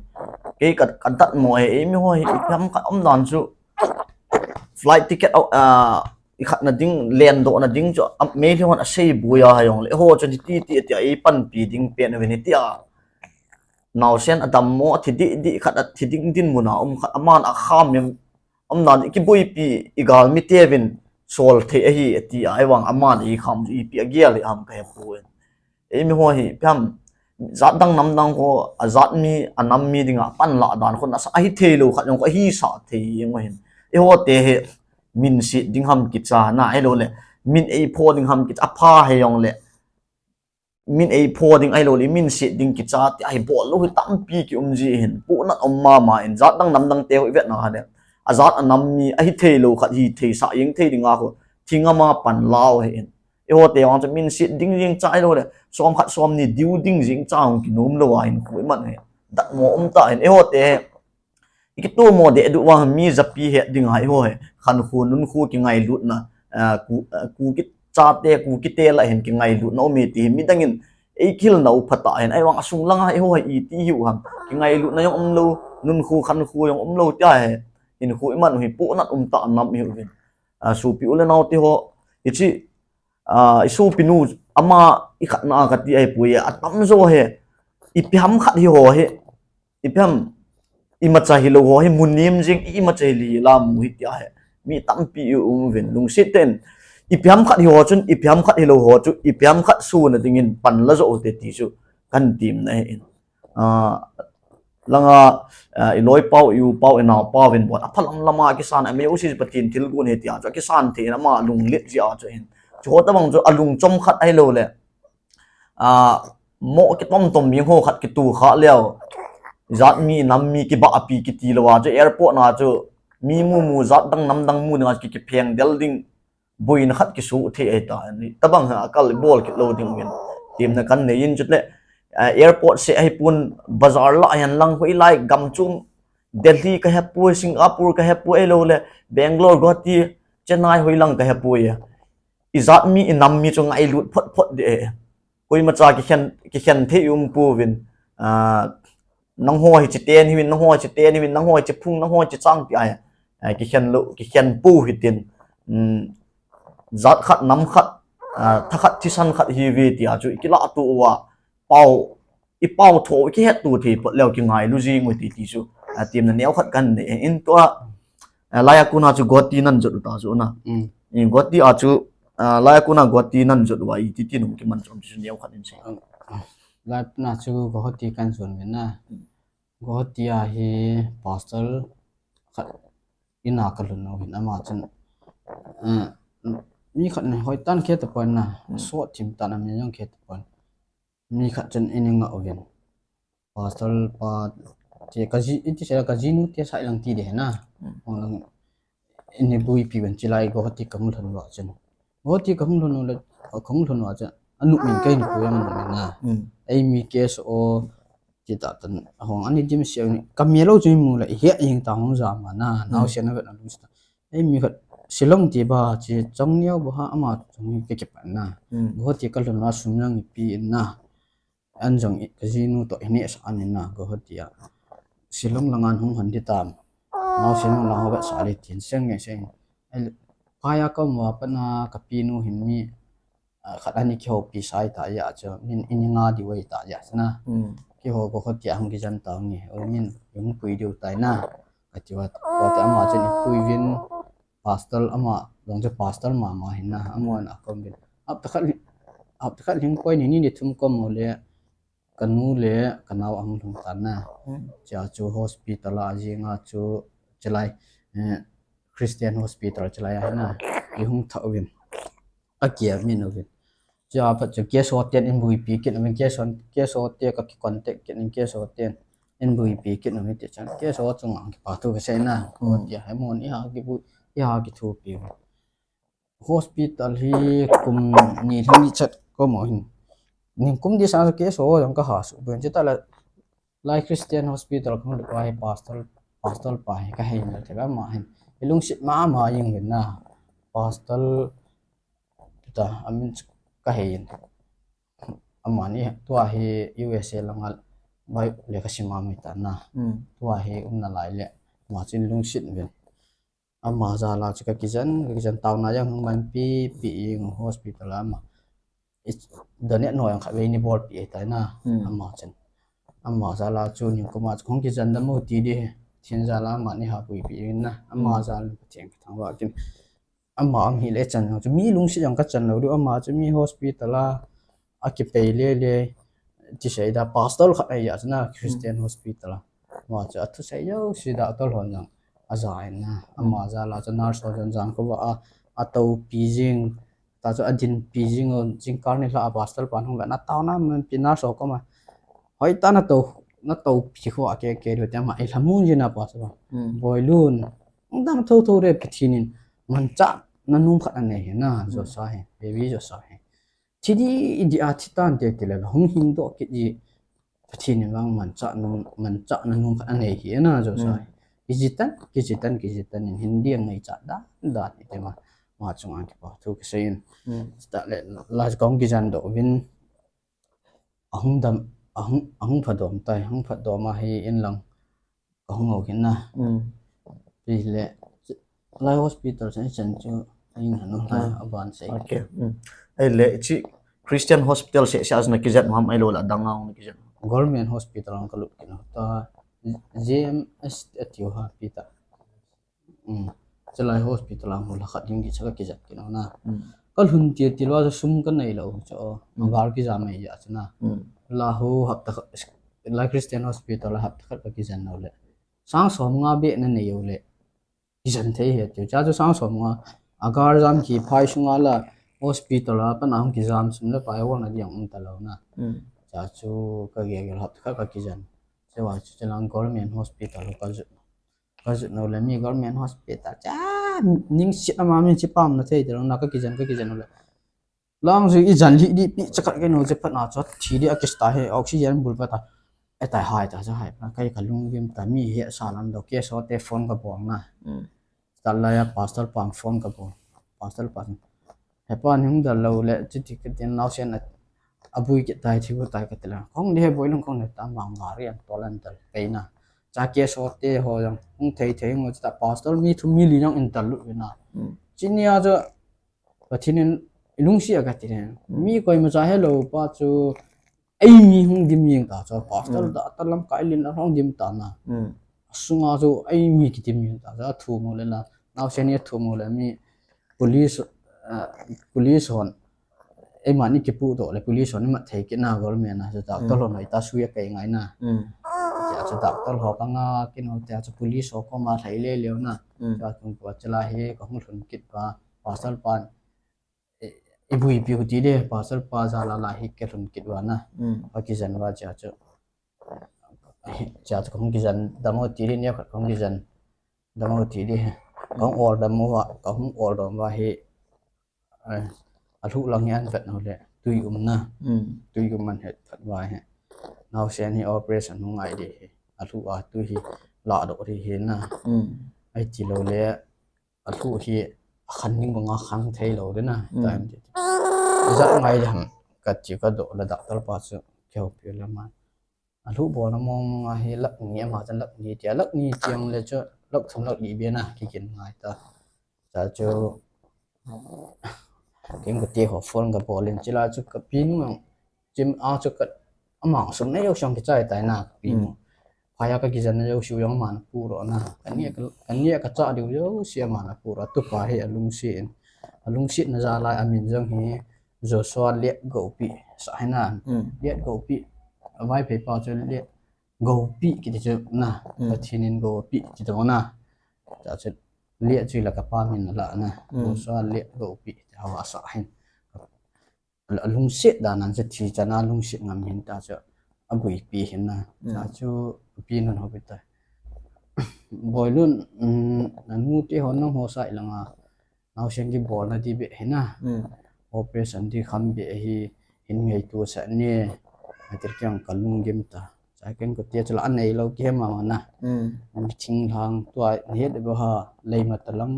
Kei ka ka dat mo e mi ho hi i pham ka om dan chu flight ticket au a i khat na ding len do na ding chu me li hon a sei bu ya ha yong le ho chu ti ti ti a i pan pi ding pen ve ni ti a. Nau sen a dam mo a thi di di khat a thi ding din mun a um khat a man a kham yam um nan ki bui pi i gal mi te vin sol thei a hi ti a i wang a man i kham i pi a gial i am ka he pu. Ei mi ho hi pham zat dang nam dang ho a zat mi a nam mi dinga pan la dan khun a sa a hi thei lo khat jong ko hi sa thei ngo hin. Ei ho te he min si ding ham ki cha na ei lo le min ei pho ding ham ki cha pha he jong le min ei pho ding ei lo le min si ding ki cha ti ai bol lo hi tam pi ki um ji hin pu na om ma ma in zat dang nam dang te ho i vet na ha le a zat a nam mi a hi thei lo khat hi thei sa yeng thei dinga ho thing ama pan lao he in. Eiho te vang chu min sit ding jing cha ilo le som khat som ni diu ding jing cha hung kinom lo a in khu iman he. Dat mo um ta in eiho te he. I kitu mo de du vang mi japi he ding ha eiho he. Khan khu nun khu ki ngai lut na. Ku ki cha te ku ki te la hin ki ngai lut na um e ti hi mi dang in ei khil na u pha ta hin ai vang a sung lang ha eiho he i ti hiu ham. Ki ngai lut na jong um lo nun khu khan khu jong um lo tia he. In khu iman hi pu nat um ta nam hi u vin. A supi u le nau ti ho i chi a i supi nu ama i khatna a kati ahipoi, atamjo hi ipi ham khat hi ho hi, ipi ham, imacha hilou ho hi mu nem jing, imacha hile la mu hi tia hi mi tampi i um uvin, lungset tah in ipi ham khat hi ho chun, ipi ham khat hilou ho chu ipi ham khat suna dingin pan la jo u hite ti chu kahin temna ahi. Langa i loipau, i upau, i naopau vin bon aphalam lama kisan, a music Pathen thilgon ahi tia chu akisan thei in ama lunglet jeh a chu hin, chu ho tobang chu alung chomkhat ahilouleh mo kitom tom bing ho khat kitoh kha leu, jat mi nam mi kibahpi kiti louva chu airport na chu mi mumu, jat dang nam dang mu dinga chu ki kipheng del ding, boina khat kisoh thei ahitai. Tobang hi akal bol kit lou ding uvin temna kahin nei in, chule airport seh ahipon, bazar lah hihen lang, hoilai gam chom, Delhi kahepoi, Singapore kahepoi, ahilouleh Bangalore, Guwahati, Chennai, hoilang kahepoi, ijat mi, inam mi chu ngailut phot phot ding ahi. Koimacha kikhen, kikhen thei umpouvin, nangho hiche ten hiuvin, nangho hiche ten hiuvin, nangho hiche phung, nangho hiche chang ti ahi, kikhen lou, kikhen pou hitin, jat khat, nam khat, tha khat, thisan khat hiuve tia chu ikilahto uva, pao, ipao tho, ikihetto thei phot leu kingailu jing u hite ti chu temna neokhat kahin nei in, tua laiya kona chu Guwahati nahin jot u ta chu na, Guwahati a chu, laiya kona Guwahati nahin jot uva iti ti nung kimanchah um ti chu neokhat in sei. Laipna chu Guwahati kahin jon uvin na, Guwahati a hi pastor khat in a kalhun uvin, ama chun mi khat in hoitah in khe tapon na, sot thim tah in amin jong khe tapon, mi khat chun eina ngah uvin, pastor pa, ti kasei, iti seila kajinu te sailang ti ding hina, eina buipi uvin, chulai Guwahati kahung lhun uva chun, Guwahati kahung lhun u le, kahung lhun uva chun anop min kahin pui, anop min na, eimi case o, ti tah tan ahung, ani dimset u, kamel u chu imu le ihet jeng ta, hung jam a na, naosen avet na lungset ta, eimi khat Shillong ti ba, chi chong neo ba ha, ama chong hi kakipan na, Guwahati kalhun uva sum jong ipe in na, an jong kajinu toh inehsah in na, Guwahati a Shillong langa hung hon ding tam, naosen lang ho vetsah le tin seng nge seng, phai a kaum uva pat na kapinu hin mi khat ana kihoupi sai ta jeh chu, min eina nga diu ahi ta jeh chu na, kihou, Guwahati a hung kijen tange, o min ihung pui diu tai na, kati uva, tua te ama chun ipui uvin, pastor ama jong chu pastor mama hina, amahon akom uvin, hapta khat, hapta khat lhing poi, ni ni ni thum kom u le kanu le kanao ahung lhung tan na, chea chu hospital a jenga chu, chulai Christian Hospital chulai a hina, ihung thah uvin, akimin uvin, chea pat chu case ho ten eibuipi kit uvin, case ho te kakicontact kit in, case ho ten eibuipi kit uvin, ti chun case ho chunga kipa thu kasei na, tia hi mun iha kibui, iha kithopi uvin. Hospital hi kum ni lhing ni chet kom u hin, ningkum ding sanga case ho jong kaha suh pon, chutah le lai Christian Hospital kahung lut uva hi pastor, pastor pa hi kahei in, ama hin ilungset mama jeng uvin na, pastor ta amin chu kahei in, amani tua hi U S A langa lekha sim a um ahitan na, tua hi um nalai le ama chun lungset uvin, ama jal a chu kakijen, kakijen, taona jong hung manpi pi jeng u hospital a, ama donate noi jong khatvei eina bolpi ahitai na, ama chun, ama jal a chu ningkum a chu kahung kijen dam u ti ding, Pathen jal a amani ha puipi in na, ama jal in Pathen kathangvah in, ama um hile chan jong chu mi lungset jong kachan lou diu, ama chu mi hospital a akipei lele, ti sei da, pastor khat ahi a chu na, Christian Hospital a, ama chu athusei jouse doctor hon jong aja in na, ama jal a chu nurse ho jong jan khovah a atoupi jing, ta chu adinpi jing u, jingkah nilhah a pastor pan hung vet na, taona manpi nurse ho koma, hoitah in natou, natoupi khovah kei kei diu ti, ama ilhamon jin a pastor pan, boilun, dam thotho de, Pathen in manchah na nom khat anei hi na, Josa hi, baby Josa hi, thi ding ding a thi tante tile hung hingdoh kit ji, Pathen in vang manchah nom, manchah na nom khat anei hi na, Josa hi, kijitan, kijitan, kijitan in hin ding ngaichat dan dan iti ma, ama chunga kipa thu kasei in, chutah le lai kahung kijendoh uvin, ahung dam, ahung, ahung phadom tai, ahung phadom a hi in lang kahung hou kit na, ti le, lai hospital chan chan chu, ahin hanu lai aban sei. Ahile hiche Christian hospital seh seh a chu na kijen u ham, ahilou le adang a hung na kijen u? Government hospital a hung ka lut kit u ta, J M S atiu ha pi ta. Um, chulai hospital a hung lha khat ding kicha ka kijen kit u na. Ka lhun ti ti lou a chu sum ka nei lou chu. Agar kija mai ja chu na. La ho hapta khat, lai Christian hospital a hapta khat ka kijen u le, sang som nga beh na nei u le kijen thei hi tiu. Cha chu sang som nga, agar jam ki phai sunga la hospital a pan a hung kijam sum le pai wang na diang um ta lou na. Cha chu ka gel gel hapta khat ka kijen. Chua chu chulang government hospital ka jot. Ka jot u le mi government hospital cha ning sit ama mi chi pam na thei ti lou na, ka kijen ka kijen u le. Lang ju i jan li di pi cha khat ke no che phat na cha thi di a kista he oxygen bul pa ta. E tai hai ta cha hai pa kai ka lung vim ta mi he sa lam do ke so te phone ka bol na. Ta la ya pastor pan phone ka bol. Pastor pan. He pa ning da lo le chi ti ka tin nau sen a bui ki tai thi bu tai ka ti la. Kong di he boi lung kong ne ta mang ga ri an to lan ta pe na. Cha ke so te ho jong hung thei thei ngo cha pastor mi thu mi li jong in ta lu na. Chi ni a cha Pathen in i lungsi a ka ti ne. Mi koima cha helou pa chu ei mi hung dim jing ta chu pastor da ta lam kai lin a hung dim ta na. Sunga chu ei mi ki dim jing ta chu a thu mo le la. Nau sen ni a thu mo le mi police, ah, police hon. Ei man i kipu to le police hon i mat thei ki na government na chu doctor hon hoi ta sui a kai ngai na. Cha chu doctor ho ka nga ki no cha chu police ho ko ma thei le le na. Cha tung pa cha la he ka hung lhun kit pa pastor pan. I bui pi u ti de, pastor pa ja la la hi ke lhun kit va na. Ka kijen va cha chu. Cha chu ka hung kijen dam u ti de, ni khat ka hung kijen dam u ti de. Ka hung ol dam u va, ka hung ol dam va hi, eh, a lhu lang hi an vet no le, tui um na. Tui um man het phat va hi. Nau sen hi operation hung ngai de hi. A lhu a tui hi la do ri hi na. Ai ti lo le, a lhu hi a khan ning banga khang thei lo de na. Time ti. Za ngai le ham ka ti ka do la doctor pa chu keu pi la man. A lhu bol na mong mong a hi lak ni ama chan lak ni ti a lak ni ti ang le chu lak thum lak li be na ki kin ngai ta. Cha chu kin ka ti ho phone ka bol in chi la chu ka pi nu ang Chim a chu ka, amang sum na jouse jong kichai tai na, ka pi nu. Phai a ka kijen na jouse jong aman apu ro na. Ka ni a ka, ka ni a ka cha diu jouse aman apu ro. Tupa hi alungset in. Alungset na jal a amin jong hi Joshua Liat Gopi sa hi na. Liat Gopi. A Vaiphei pa chu Liat Gopi kiti chu na. Pathen in Gopi kiti chu na. Cha chu Liat chu la ka pa min la na. Joshua Liat Gopi. Hawa sa hin. A lungset dan an chu thi chan a lungset ngam hin ta chu a buipi hin na. Cha chu pi nun ho pi ta. Boilun, um, nanu te ho nang ho sai langa. Naosen kibol na di be hin na. Operation di kham be hi hin ngei tu sa ne. Atir kyang ka lunggim ta. Cha ken ko tia chu la anei lo ki ma na. Mi thing lang tua ni het bo ha lei ma ta lang.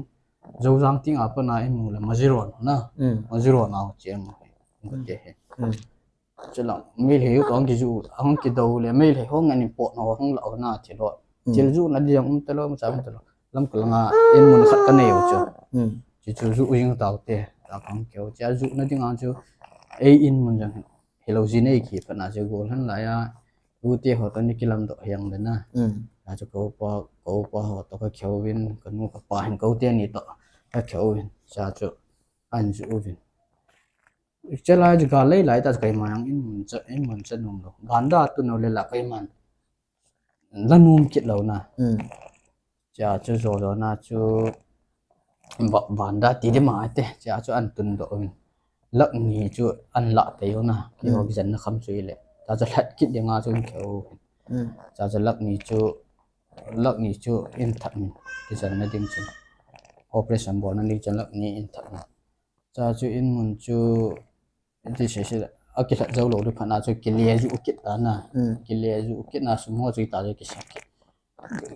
Zozang ting a pa na i mu le Majiron na. Majiron a ho che mu. Ko te he. Chu la mi le yu tong ki ju ang ki do le mi le ho ngan ni po no hong la na ti lo. Til ju na di ang um ta lo ma cha um ta lo. Lam ka langa in mun khat ka nei u chu. Chi chu ju u jing tau te. Ta kang keu cha ju na ding ang chu. Ei in mun jang. Hello ji nei ki pa na chu gol han la ya. U te ho to ni kilam do hiang le na. Cha chu ko pa, ko pa ho to ka kheu vin, ka nu ka pa hin ko te ni to ka kheu vin. Cha chu an ju u vin. Chelai chu ga lei lai ta kai ma yang in mun cha, in mun cha num lo. Ganda tu no le la kai man. La num kit lo na. Cha chu jo jo na chu ba-, banda ti di ma te. Cha chu an tun do vin. Lak ni chu an la te yo na. Ki ho kijen na kham chu i le. Cha chu lhat kit ding a chu in kheu. Cha chu lak ni chu, lak ni chu in that min. Kijen na ding chu. Operation bol na ding chu lak ni in that min. Cha chu in mun chu, ti se se, a kilhat jou lo di phat na chu kile ju kit ta na. Kile ju kit na sum ho chu ta chu kisa kit.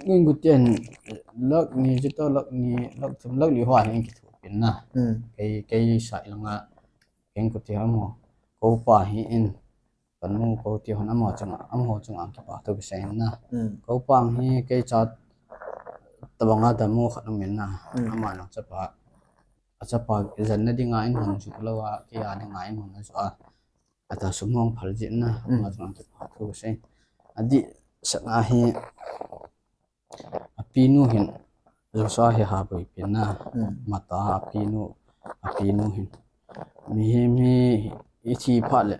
Ning ku ten lak ni chu ta lak ni, lak thum lak li ho hin kithu pin na. Kei, kei sa ilanga, keng ku ti ha mo. Ko pa hi in, ka nu ko ti hon amo chang, amo chang ang kipa to kisa in na. Ko pa hi kei cha tabanga damo khat um in na. Ama nang chapa. A chapa jen na dinga in hon ju lo a, kei a dinga in hon ju a. Ata sum hung phal jin na, ama chunga kipathu kasei. Adih sanga hi, apinu hin, Joshua hi ha boipi na, mata apinu, apinu hin. Mihem hi, ithi phat le,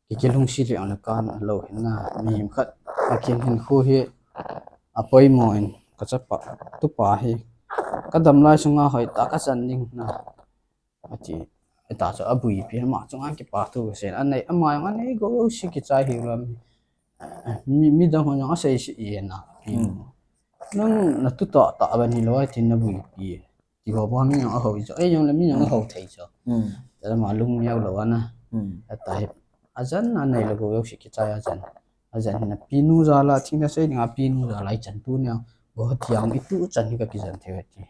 kikilungsi le ang le kan lo hin na, mihem khat, akin hin khu hi, apoimo in, kachapa, tupa hi, kadam lai sunga hoitah kachan ding na. Ati, ita chu abuipi ama chunga kipathu kasei. Anei, ama jong anei go jouse kichai hi lam. Mi, midang ho jong asei si ina. Nang natu tah tah ban hilou a tin nabuipi. Ti ho ba mi jong aho chu. Ei jong le mi jong aho thei chu. Tia ama lung neo lou ana. Ata hi. Ajan anei le go jouse kichai ajan. Ajan hin apinu jal a, thingna sei dinga apinu jal a ichan tunia. Go thiang itu chan hi kakijan thei ti.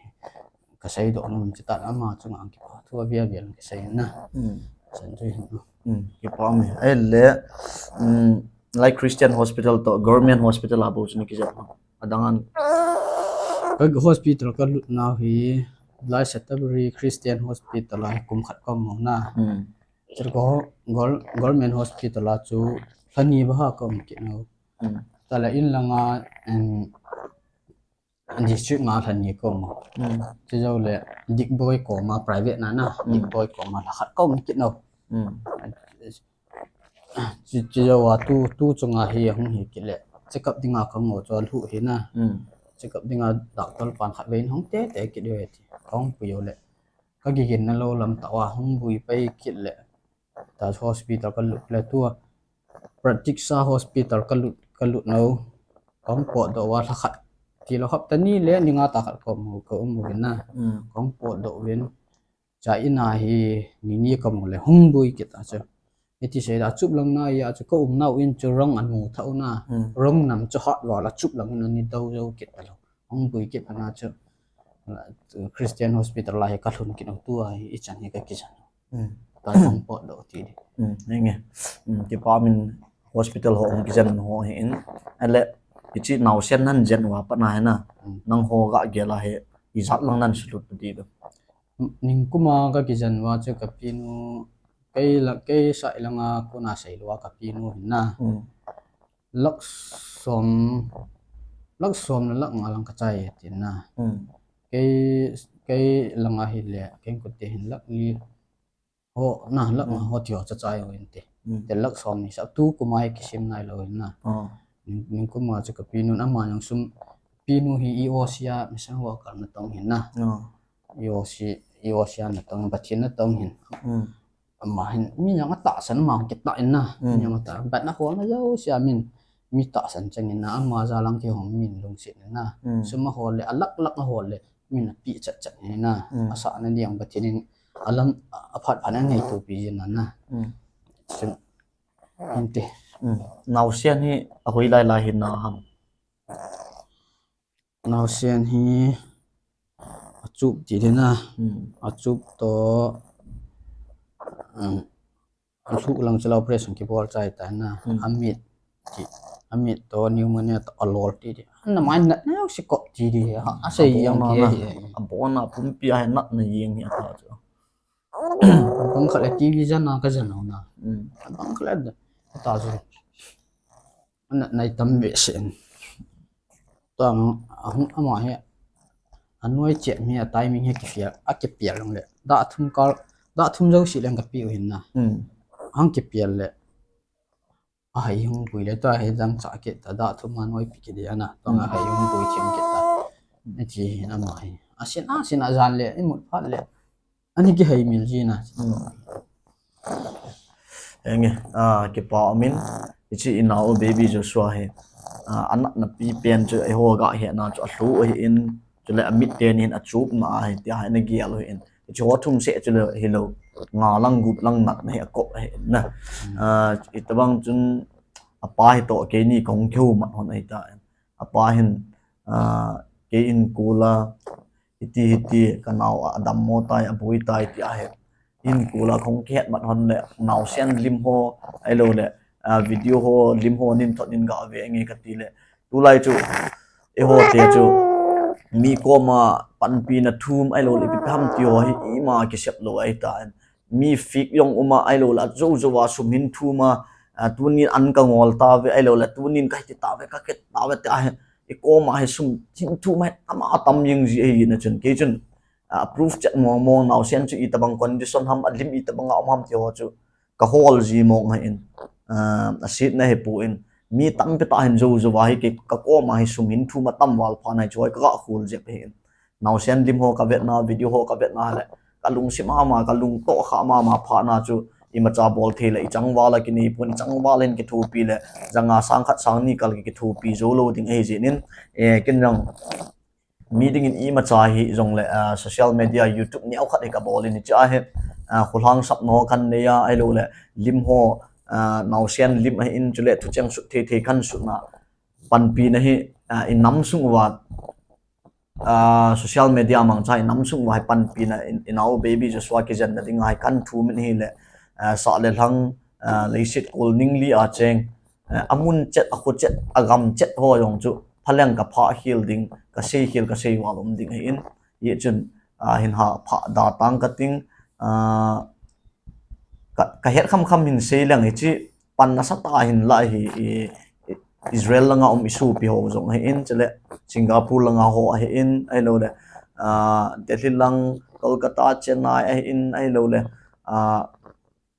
Kasei doh nom chita ama chunga kipathu aviavial kasei na. Chan chu hin. Kipa mi. Ahile, lai Christian hospital to government hospital a bou chu nakijan. Adang an. Ka hospital kalut nau hi, lai Sataburi Christian Hospital a hi kum khat kaum na. Chule ka government hospital a chu lhani bou ha kaum kit nau. Tale in langa, district nga lhani kaum. Chujou le Digboi koma private na na, Digboi koma lha khat kaum kit nau. Chujou a tu, tu chunga hi hung hi kit le check up dinga kango chu alhuh hi na. Check up dinga doctor pan khat vei in hung tete kit ve ti. Kahung pui u le, kakiginna lou lam tah a hung bui pai kit le, ta hospital kalut le tua Pratiksha hospital kalut, kalut nau. Kahung potdoh uva lha khat tilou hapta ni le ni nga tah khat kaum u, kaum uvin na. Kahung potdoh uvin. Cha ina hi ni ni kaum u le hung bui kit a chu. Iti sei da, achup lang na a chu kaum nau in chu rong anu thau na. Rong nam chu hat val achup lang in ani dou jou kit talou. Hung bui kit ana chu. Christian hospital a hi kalhun kit u tua hi ichan hi kakijan. Kahung potdoh ti di. Nge. Kipa min hospital ho hung kijan ho hin. Ahile, hiche naosen nahin jen uva pat na hi na. Nangho gah gel a hi, ijat lang nahin sulut ti di. Ningkuma kakijan uva chu kapinu, kei la, kei sah langa kona seilou a kapinu hin na. Lakh som, lakh som le lakh nga lang kachai tin na. Kei, kei langa hile, kei kote hin lakh li ho na, lakh nga ho ti ho chachai uvin te. Te lakh som ni sa tu kuma hi kisem nailou hin na. Ningkuma chu kapinu ama jong sum, pinu hi EOC a mission worker natong hin na. EOC, EOC a natong, Pathen natong hin. Ama hin, mi jong atahsan, ama kitah in na. Mi jong atah, bat na hol na jouse a min, mi tahsan chang in na, ama jal lang kihom min lungset in na. Sum ahol le, alakh lakh ahol le, min apeh chat chat in na. Asahna ding Pathen in, alam, aphat phat a angaito pi jin na. Hinte. Naosen hi, ahoi lai lai hin na ham. Naosen hi achup ti di na, achup toh, alhuh lang chu la operation kibol chai ta na, amit ti, amit toh pneumonia toh alol ti di. Ana mai natna jouse kop ti di, asei jong kei hi. Abon a pumpi a hi natna jeng hi ata chu. Abang khat le TV jan a kajan u na. Abang khat le ta chu. Ana nai tam behseh in. Tua, ahung, ama hi, anoi chet mi a timing hi kipel, akipel long le. Dah thum kal, dah thum jouse leng kapeh u hin na. Ahung kipel le. Ahai hung bui le tua hi dangchah kit ta, dah thum a noipi kit di ana. Tua ahai hung bui thim kit ta. Iti hin ama hi. Asin, asin ajan le, imut phat le. Ani kihei mil ji na. Enge, kipa umin, hiche inao baby Joshua hi, anatna pi pen chu eiho gah hetna chu alhuh ahin, chule amit teni hin achupna ahi tia hi nagel u hin. Hiche ho thum seh chule hilou, nga lang gup lang natna hi akop ahi na. Hitobang chun apa hitoh keini kahung kihoumat hon ahita. Apa hin, kei inkol a, hiti hiti kanao a adammo tai, aboi tai tia hi inkol a kahung kihetmat hon le, naosen lim ho, ahilou le, video ho, lim ho nin thot nin gah ve nge kati le. Tulai chu, eiho te chu, mi koma panpina thum ahilou le, ipi ham ti ho hi ima kisep lou ahitan. mi fake jong um a, ahilou le ajou jou a sum hin thum a, ah, tunin an ka ngol tave, ahilou le tunin ka hiti tave, ka kit tave tia hi, i kom a hi sum hin thum a hi tam a tam jing ji ahi na chun, kei chun, ah, proof chet mong mong naosen chu itobang condition ham, alim itobang a um ham ti ho chu ka hol ji mong ahin, ah, asetna hi poi, mi tampi tah hin jou jou a hi kei ka kom a hi sum hin thum a tam val phat na hi chu ka ga khol jep ahin. Naosen lim ho ka vetna, video ho ka vetna le ka lungsim ama, ka lungtoh kha mama phat na chu imacha bol thei le i changval a kinei pon, i changval in kithopi le janga sang khat sang ni kal kithopi jou lou ding ahi jeh in, eh, ken jong mi dingin imacha hi jong le, ah, social media, YouTube neo khat hi ka bol in hiche a hi, ah, kholhang sap no kan nei a, ahilou le lim ho, ah, naosen lim ahin chule thucheng sut thei thei kan sutna panpina hi, ah, i nam sung uva, ah, social media mangcha i nam sung uva hi panpina i, i nao Baby Joshua kijenna dinga hi kan thum in ahile, ah, sah le lhang, ah, leiset kol ning li a cheng, ah, amun chet, akho chet, agam chet ho jong chu phaleng ka phah khel ding, ka sei khel, ka sei val um ding ahin, hichun, ah, hin ha phah da tang ka ting, ah, ka, ka het kham kham hin sei leng hiche pan nasatah a hin la hi, i, i, Israel langa um i sopi ho jong ahin, chule Singapore langa ho ahin, ahilou le, ah, Delhi lang, Kolkata, Chennai ahin, ahilou le, ah,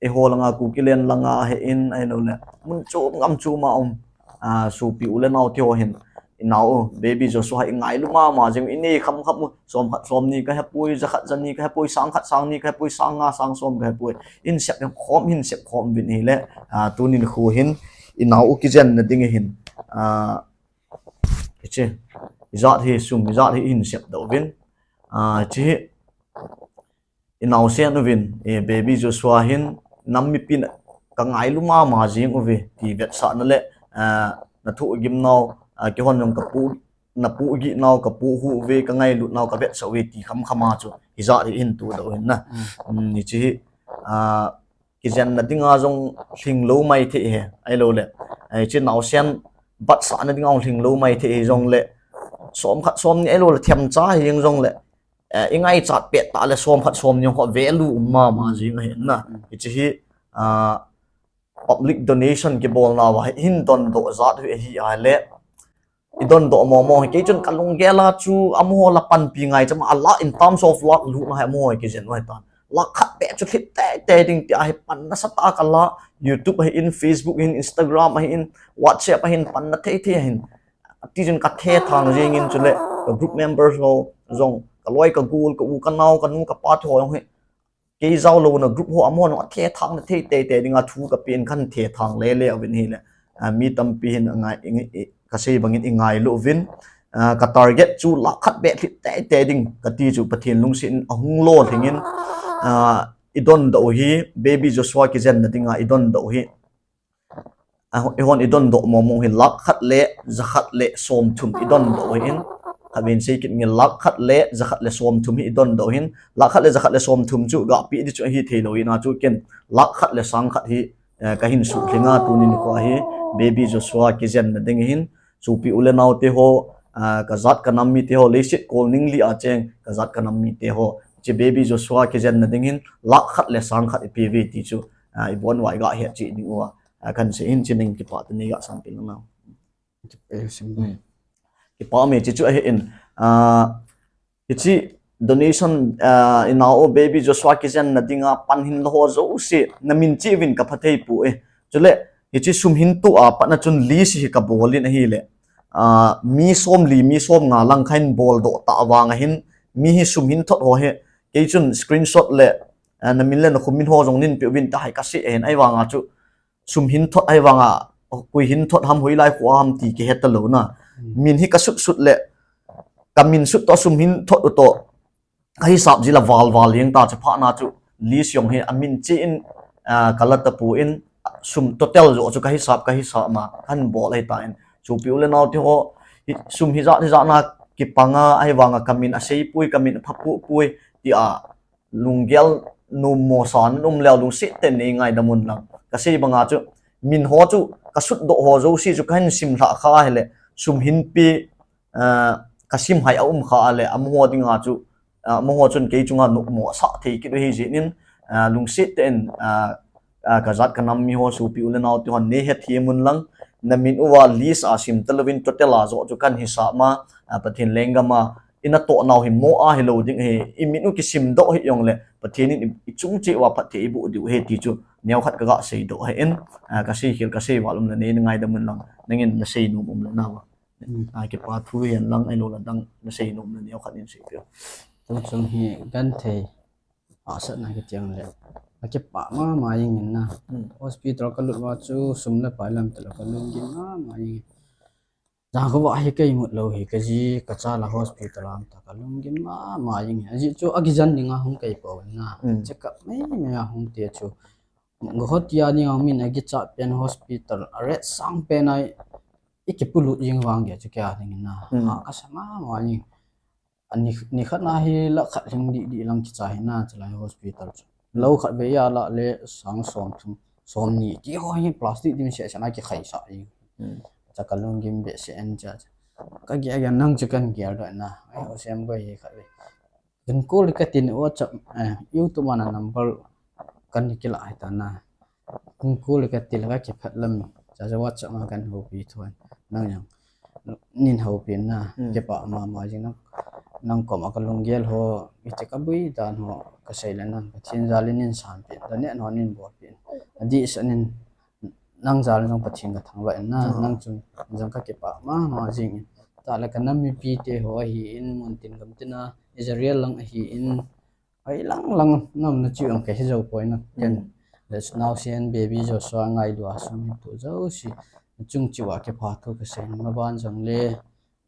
eiho langa Kukiland langa ahin, ahilou le mun chom gam chom a um, ah, sopi u le nao te ho hin, i nao Baby Joshua hi i ngailu mama jing, i nei kham kham u, som khat som ni ka hepoi, ja khat ja ni ka hepoi, sang khat sang ni ka hepoi, sang nga sang som ka hepoi, hin sep khom, hin sep khom uvin ahile, ah, tunin khu hin i nao u kijenna ding ahin, ah, hiche, ijat hi sum, ijat hi hin sep doh uvin, ah, hiche hi i naosen uvin, eh, Baby Joshua hin nam mipin ka ngailu mama jing uve ti vetsahna le, ah, na thohgim nau, ah, keihon jong ka pu, na pohgih nau ka pohhu uve, ka ngailut nau ka vetsah uve ti kham kham a chu hijat hi hin todoh u ahin na. Um, hiche hi, ah, kijenna dinga jong lhinglou mai thei hi, ahilou le, eh, hiche naosen batsahna dinga jong lhinglou mai thei hi jong le, som khat som ni ahilou le themcha hi jeng jong le, eh, i ngaichat pet tah le som khat som ni jong kho value um mama jing ahin na. Hiche hi, ah, public donation kibolna uva hin dondoh jat hi ahi ahile, i dondoh mong mong hi kei chun ka lunggel a chu amaho la panpi ngai chama, a lakh in terms of lakh lutna hi amaho hi kijen u ahitan. Lakh khat beh chu lhit teitei ding tia hi pan nasatah a ka la, YouTube ahin, Facebook ahin, Instagram ahin, WhatsApp ahin, panna thei thei ahin. Tichun ka thethang jengin chule ka group members ho jong, ka loi ka gol, ka u ka nao, ka nu ka pa te ho jong hi kei jao louna group ho amahon athethang na thei teitei dinga thu ka pen, kan thethang lele uvin ahile, ah, mi tampi hin angai, i, i, ka sei bangin i ngailu uvin, ah, ka target chu lakh khat beh lhit teitei ding kati chu Pathen lungset in ahung lolhingin, ah, i dondoh u hi, Baby Joshua kijenna dinga i dondoh u hi, ah, eihon i dondoh mong mong hi lakh khat le jakhat le somthum i dondoh u ahin, khatvei in sei kit nge, lakh khat le jakhat le somthum hi i dondoh u ahin, lakh khat le jakhat le somthum chu gapeh di chu ahi thei lou hina chu ken lakh khat le sang khat hi, eh, ka hin suhlhing a tunin kho hi Baby Joshua kijenna ding ahin, sopi u le nao te ho, ah, ka jat ka nam mite ho, leiset kol ning li a cheng ka jat ka nam mite ho, hiche Baby Joshua kijenna ding hin lakh khat le sang khat i pe uve ti chu, ah, i bon uva i ga het cheh ding uva, ah, kan sei in, hiche ning kipah teni ga sam peh lang nau. Kipah e, sim. Hmm. Kipah me, hiche chu ahin, ah, hiche donation, ah, i nao Baby Joshua kijenna dinga pan hin la ho jouse na min cheh uvin ka pha thei poi. Chule hiche sum hin toh a pat na chun list hi ka bol in ahile, ah, mi somli, mi somnga lang kha hin boldoh tah vang ahin, mi hi sum hin thot ho hi kei chun screenshot le, ah, na min le na khum min ho jong nin pe uvin tia hi ka sei ahin, ahivanga chu sum hin thot ahivanga, koi hin thot ham, hoilai kho ham ti kihe talou na. Hmm. Min hi ka sut sut le, ka min sut toh sum hin thot u toh ka hisap ji la val val jeng ta chu, phat na chu list jong hi amin cheh in, ah, ka la tapon, sum total joh chu ka hisap, ka hisap na kan bol ahitan, sopi u le nao te ho, hi, sum hijat hijat na kipang a, ahivanga ka min asei poi, ka min apha poi tia lunggel nommo sa na um leu lungset tah in nei ngaidam un lang. Ka sei banga chu min ho chu ka sutdoh ho jouse chu ka hin simlhah kha ahile, sum hin pe, ah, ka sim hai a um kha ahile, amaho dinga chu, ah, amaho chun kei chunga nopmo asah thei kit u ahi jeh in, lungset tah in kajat kanam mi ho, sopi u le nao te hon neihet hih un lang, namin uva list a sim talouvin total a joh chu kahin hisah ma, Pathen lenggam a ina toh nau hi mo ahilou ding ahi, imin u kisimdoh hih jongle Pathen in ichung cheh uva phatthei eiboh diu ahi ti chu neokhat kaga seidoh ahin, kaseikhel kaseival um le neina ngaidam un lang, nangin nasei nom um le nava. Kipa thu hihen lang ahiloule dang nasei nom le neokhat in seipeh. Tuchung hi genthei hahsatna kiti jongle, akipah mama jengin na. Hospital kalut uva chu sum le pai lam tilo kalunggim mama jengin. Jangkhovah hi kaimut lou hi, kaji kacha la hospital a um ta kalunggim mama jengin. Ajeh chu akijen dinga hung kaipou na. Check up meimei a hung te chu, Guwahati a dinga min akichat pen hospital a rate sang pen a ikipolut jeng vang gei chu kei a dingin na, hahsa mama jeng. Nikhat na hi lakh khat lhing dihdih lang kicha hi na, chulai hospital chu. Lou khatvei a lah le sang somthum, somni ti ho hi plastic dimset set a kikhaisah jeng. Cha kalunggim behseh in cha. Kagel gel nang chu kahin geldoh na. Ai, Hosem boi hi khatvei. Kahin call katin WhatsApp, YouTube a na number kahin kilah hitan na. Kahin call katile kakiphat lam, chacha WhatsApp a kahin houpi thon. Nang jong nein houpi na, kipah mama jeng nang. Nang koma kalunggel ho, iti kaboi dan ho kasei le nang Pathen jal in neisanpeh in, daneh ho neibolpeh in. Adehset in nang jal in jong Pathen kathangvah in na, nang chun jong kakipah mama jengin. Tah le kanam mipite ho ahin, muntin gamtin a, Israel lang ahin, hoilang lang nam na chu jong kahe jou poi na. Ken le naosen baby Joshua ngailua sung hi tu jouse chung cheh uva kipa thu kasei in, maban jongle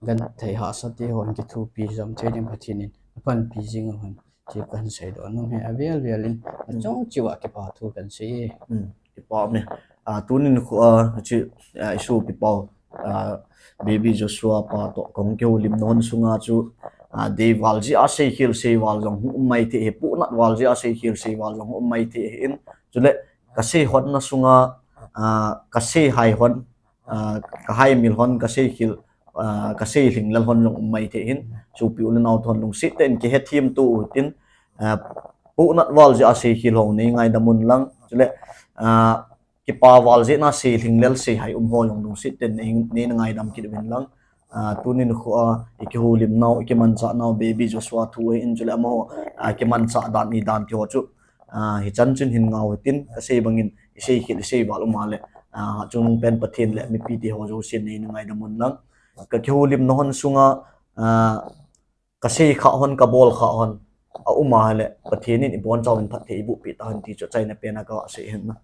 genthei hahsa te hon kithopi jom thei ding Pathen in apanpi jing u hen ti kahin seidoh nom e. Avel vel in achung cheh uva kipa thu kahin sei e. Kipah me. Tunin khu a, hiche, isopipa, baby Joshua pa toh kahung kihoulimna hon sunga chu, deival jeh a seikhel seival jong hung um maithei hi, pohnat val jeh a seikhel seival jong hung um maithei ahin. Chule kasei honna sunga, kasei hai hon, kahaimil hon, kaseikhel, kasei lhinglel hon jong um maithei ahin. Sopi u le nao te hon lungset tah in kihethem to u hitin, pohnat val jeh a seikhel ho nei ngaidam un lang. Chule kipa val jeh a sei lhinglel sei hai um ho jong lungset tah in neina ngaidam kit uvin lang. Tunin khu a ikihoulim nau, ikimanchah nau baby Joshua thu ahin, chule amaho kimanchah dan, idan ti ho chu hichan chun hin ngah u hitin, kasei bangin iseikhel iseival um a le, chung pen Pathen le mipite ho jousen neina ngaidam un lang. Kakihoulimna hon sunga kasei khah hon, kabol khah hon aum a hile Pathen in ibonchauvin phatthei eibohpeh tahen ti chu achaina pen a kasei ahin na.